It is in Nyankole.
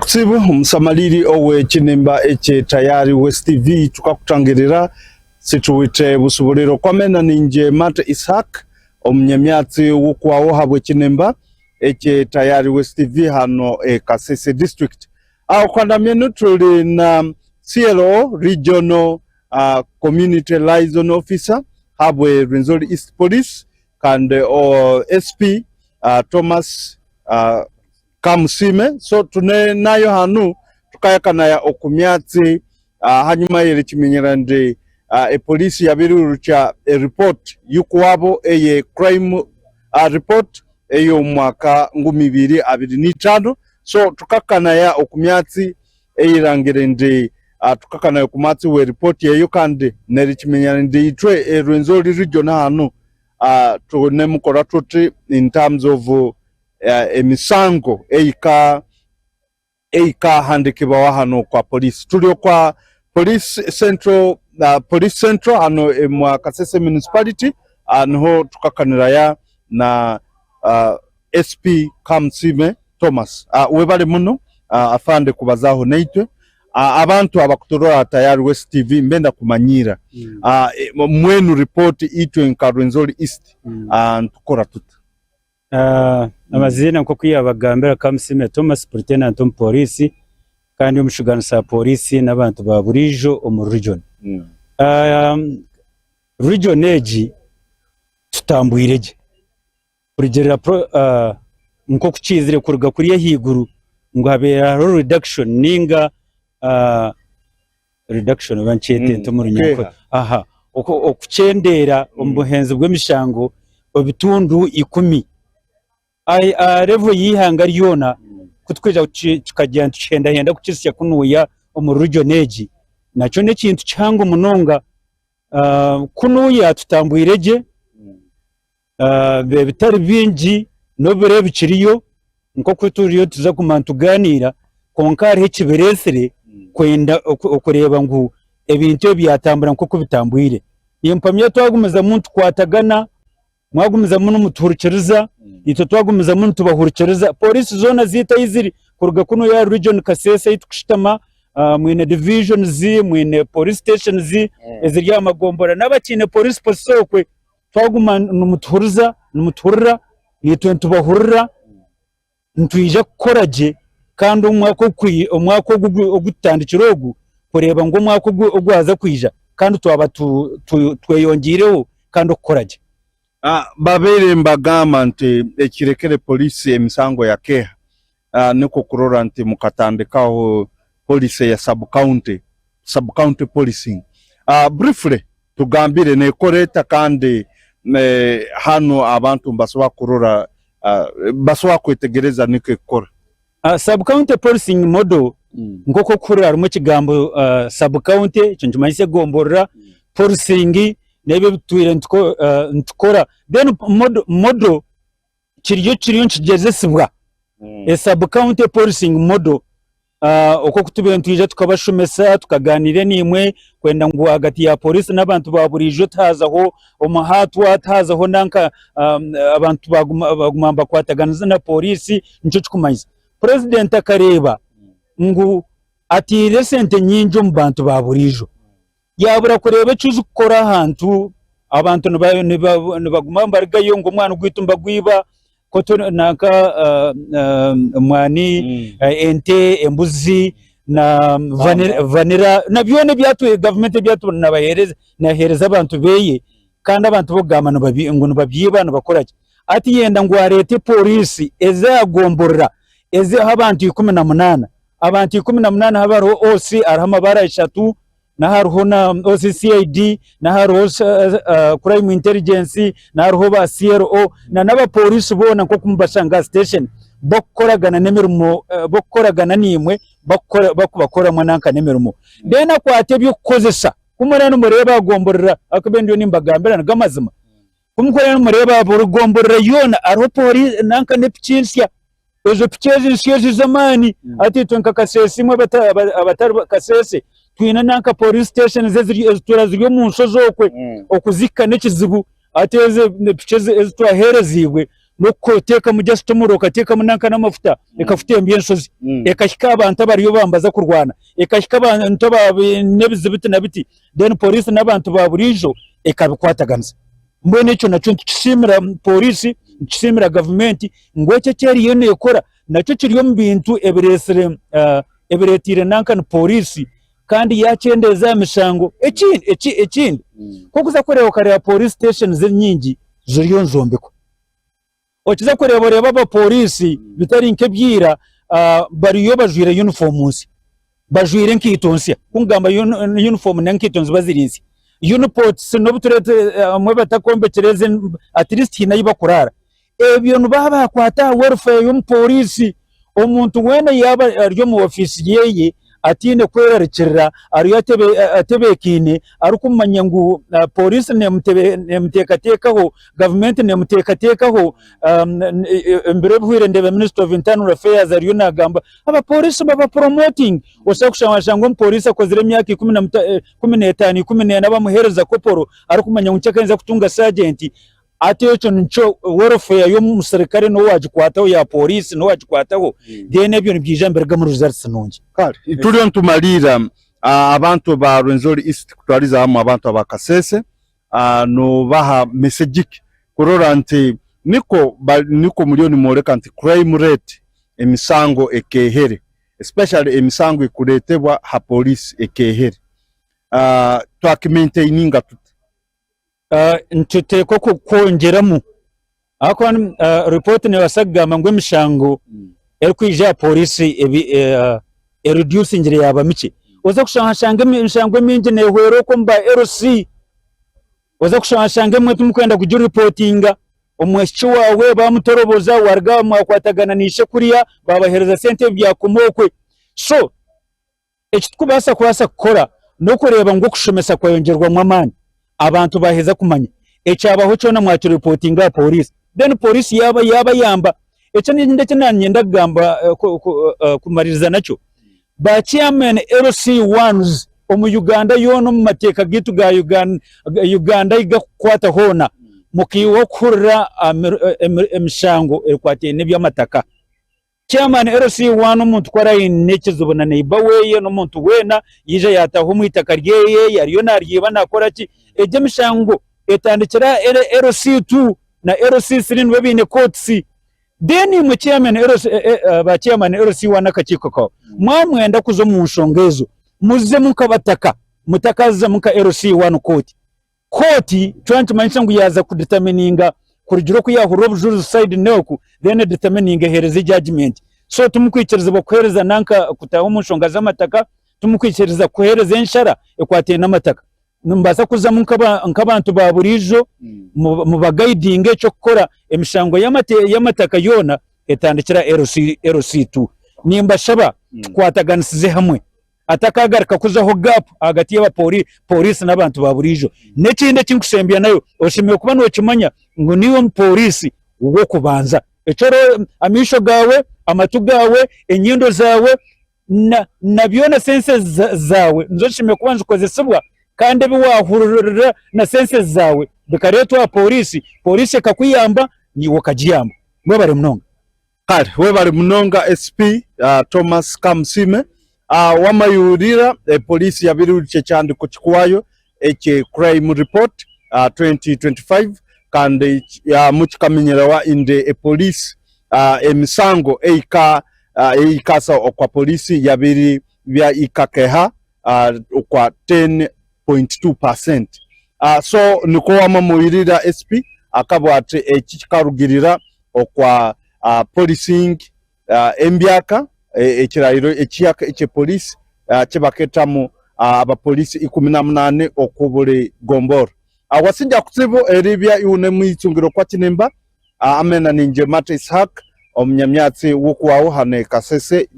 Kakutsibu omusamaliri owe kinimba ekye Tayari West TV tukakutangirira situwite busuburiro kwamena ninje Mate Ishaq omunyamyatsi wukwawo habwe kinimba ekye Tayari West TV hano e Kasese District. Aho kwandamyenu tuli na CLO Regional uh, Community Liaison Officer habwe Rwenzori East Police kandi o SP uh, Thomas uh, Kamusiime. So tune nayo hanu tukayakanaya okumyatsi uh, hanyuma yeri kiminyira ndi uh, epolisi yabirurukya ereport yukuwabo eye crime uh, report ey'omwaka 2025. So tukakanaya okumyatsi eyirangire ndi uh, tukakanaya okumwatsi we report eyo kandi neri kiminyira ndi itwe e Rwenzori region hanu uh, tunemukora tuti in terms of uh, emisango eika eikahandikibwaho hano kwa police. Tuli okwa police central uh, police central hano e, mwa Kasese municipality uh, niho tukakaniraya na uh, SP Kamusiime Thomas. Uh, webale muno uh, afande kubazaho naitwe. Uh, abantu abakuturora Tayari West TV mbenda kumanyira uh, mwenu report itwe nka Rwenzori East uh, ntukora tuta? Amaziina nk'oku yaabagambira, Kamusiime Thomas, Superintendent omu pooriisi kandi omushugaanisa wa pooriisi n'abantu ba buriijo omu region. Region egi tutambwire gye kurugiirira nk'oku kiizire kuruga kuriya ahaiguru ngu habaire hariho reduction ninga reduction oba nikyete nta omu Runyankore? Aha, okukyendeera omu buhenzi bw'emishango ebitundu ikumi. Aha level y'eihanga ryona ku turikwija tukagira ngu tukihendahenda kukihitsya kunuya omu region egi, nakyo n'ekintu kihango munonga. Kunuya tutambwire gye. Ebitari bingi n'obiro bikiriyo nk'oku turiyo nituza kuguma nitugaaniira kwonka hariho ekibireetsire kwenda okureeba ngu ebintu ebi byatambura nk'oku bitambwire. Nimpamya twagumizamu nitukwatagana, mwagumizamu nimutuhurikiriza, naitwe twagumizamu nitubahurikiriza, pooriisi zoona zaitu ahu ziri kuruga kunu ahari region Kasese ahu turikushutama, mwine divisions, mwine police stations eziri aha magombora n'abakiine police posts okwe. Twaguma nimutuhuriza, nimutuhurira, naitwe nitubahurira, nitwija kukora gye kandi omwaka omwaka ogu ogu tutandikire ogu kureeba ngu omwaka ogwaza kwija kandi twaba tweyongyeireho kandi okukora gye. Babaire nibagamba nti ekirekere poliisi emisango yakeeha nikwo kurora nti mukatandikaho policy ya sub county, sub county policing. Briefly tugambire nekora eta kandi hanu abantu nibasobora kurora, basobora kwetegereza nikwo ekukora? Sub county policing model nk'oku orikuhurira harimu ekigambo sub county ekyo nikimanyisa egomborora, policing n'ebyo ebi tutwire nitukora then model kiriyo kiriyo nikigyezesibwa a sub county policing model oku oku tubaire nitwija tukabashomesa tukaganiira naimwe kwenda ngu ahagati ya pooriisi n'abantu ba buriijo tihazaho omuhaatwa tihazaho nanka abantu baguma baguma nibakwataganiza na pooriisi nikyo kirikumanyisa. Purezidenti akareeba ngu ataire esente nyingi omu bantu ba buriijo. Yaabura kureeba eki orikukora ahantu, abantu nibaguma nibarugayo ngu omwani gwaitu nibagwiba, nanka omwani, ente, embuzi na vanira na byona ebi gavumenti ebi yatuba neeheereza abantu beeye kandi abantu bo kugamba ngu nibabyiba nibakora ki. Hati yenda ngu areete pooriisi eze aha gomborora eze ahu abantu 18, abantu 18 haaba hariho OC hariho amabara ashatu, na hariho na OCCID, na hariho Crime Intelligence, na hariho ba CLO na n'abapooriisi boona nk'oku mubashanga aha station bakukoragana n'emirimo bakukoragana naimwe bakubakoramu nanka n'emirimo. Then akwate eby'okukozesa ku muraba nimureeba aha gomborora ahakuba ndiyo nimbagambira nigo amazima, ku muraba nimureeba aha buri gomborora yoona hariho pooriisi nanka n'epiki nsya. Ezo piki ezi nsya ezi z'amaani hati itwe nka Kasese imwe abatari Kasese twine nanka police stations ezituura ziri omu nshozi okwe okuzihika n'ekizibu hati ezi piki ezi twaheereziibwe. N'okuteekamu just omuriro okateekamu nanka n'amafuta ekafutembya enshozi ekahika aha bantu abariyo bambaza kurwana ekahika abantu abaine ebizibu biti na biti then poriisi n'abantu ba buriijo ekabikwataganisa. Mbwenu ekyo nakyo nitukisiimira poriisi, nitukisiimira gavumenti ngu ekyo eki eriyo neekora nakyo kiri omu bintu ebireetsire ebireeteire nanka ni poriisi kandi yaakyendeeza aha mishango. Ekindi ekindi ku orikuza kureeba okareeba poriisi sitesheni enyingi ziriyo nizombekwa. Okiza kureeba oreeba abapooriisi bitari nk'ebya ira bariyo bajwaire yunifoomu nsya, bajwaire enkaito nsya. Ku nkugamba yunifoomu n'enkaito niziba ziri nsya. Uniports n'obu tureete abamwe batakombekire ezi at least haine ahu bakuraara. Ebyo nibaba baakwata aha welfare y'omupooriisi. Omuntu weena yaaba ari omu ofiisi yeye ataine kwerarikirira ariyo atebeekaine arikumanya ngu pooriisi nemuteekateekaho, gavumenti nemuteekateekaho. Ebiro ebihweire ndeeba Minister of Internal Affairs ariyo nagamba abapooriisi babapromotinge. Osobola kushanga washanga omupooriisi akozire emyaka 15, 14 bamuheereza koporo arikumanya ngu nkyakare ninza kutunga sajenti. Hati ekyo nikyo welfare y'omuserukare niwe waagikwataho, ya pooriisi niwe waagikwataho, then ebyo nibyija nibirugamu results nungi. Kare turiyo nitumariira abantu ba Rwenzori East kutwariza hamwe abantu aba Kasese nobaha message ki kurora nti niko niko muriyo nimworeka nti crime rate emisango ekehere especially emisango ekuretebwa ha police ekehere twakimaintaininga tuta? Nituteekwa kwongyeramu ahakuba ripooti neebaasa kugamba ngu emishango erikwija aha pooriisi eridiyusingire yaaba mikye. Oza kushanga oshanga emishango emingi neehwera okwo omu ba LC, oza kushanga oshanga emwe timurikwenda kugiripootinga, omwishiki waawe baamutoroboza waaruga aha mwakwatagana na ishe kuriya baabaheereza sente byakoma okwe. So Eki turikubaasa kubaasa kukora n'okureeba ngu okushomesa kwayongyerwamu amaani, abantu baaheza kumanya ekyabaho kyona mwakiripotinga aha pooriisi then pooriisi yaaba yaabayamba. Ekindi eki naanyenda kugamba kumariiriza nakyo, ba chairman LC ones omu Uganda yoona omu mateeka gaitu ga Uganda ahu garikukwata hoona, mukiiha okuhurira emishango ekwataine n'eby'amataka. Chairman LC one omuntu ku araine ekizibu na neighbour weye n'omuntu weena yaija yataha omu itaka ryeye ariyo naryiba nakora ki egyo emishango etandikira aha LC2 na LC3 nibo baine courts then imwe chairman LC ba chairman LC1 n'akakiiko kawe mwaba mwenda kuza omu nshonga ezo muzemu nk'abataka mutakazamu nka LC1 court. Kooti kyona nikimanyisa ngu yaaza ku determininga kurugira oku yaahurira obujurizi side n'oku then edetermininge eheereze judgement. So timukwikirizibwa kuheereza nanka kutaaha omu nshonga z'amataka, timukwikiriza kuheereza enshara ekwataine n'amataka. Nimubaasa kuzamu nk'abantu ba buriijo mubagaidinge eky'okukora emishango y'amataka yoona etandikira LC2. Nimbashaba tukwataganisize hamwe. Atakaagaruka kuzaho gap ahagati y'abapooriisi n'abantu ba buriijo. N'ekindi eki nkushembya nayo, oshemereire kuba nookimanya ngu niiwe omupooriisi w'okubanza. Eki ori, amaisho gaawe, amatu gaawe, enyindo zaawe na na byona senses zaawe nizo zishemereire kuba nizikozesibwa kandi ebi waahurira na senses zaawe bikareetwa aha pooriisi, pooriisi ekakuyamba naiwe okagiyamba. Mwebare munonga. Kare webare munonga SP Thomas Kamusiime. Wamayurira police yabirurukya ekihandiko kikwayo ekye crime report 2025 kandi mukikamenyerewa indi epolice emisango eika eikasa okwa police yabiri bya ikakeha okwa 10.2%. So nikwo wamamuyirira SP akabwa ati eki kikarugirira okwa policing embyaka ekirahiro ekiyaka ekye police kibaketamu abapolisi 18 oku buri gombora. Wasinja kutsibu eribya iwune mwitsungiro kwa Kinimba amena ninje Matt Ishaq omunyamyatsi wokuwaho hane Kasese.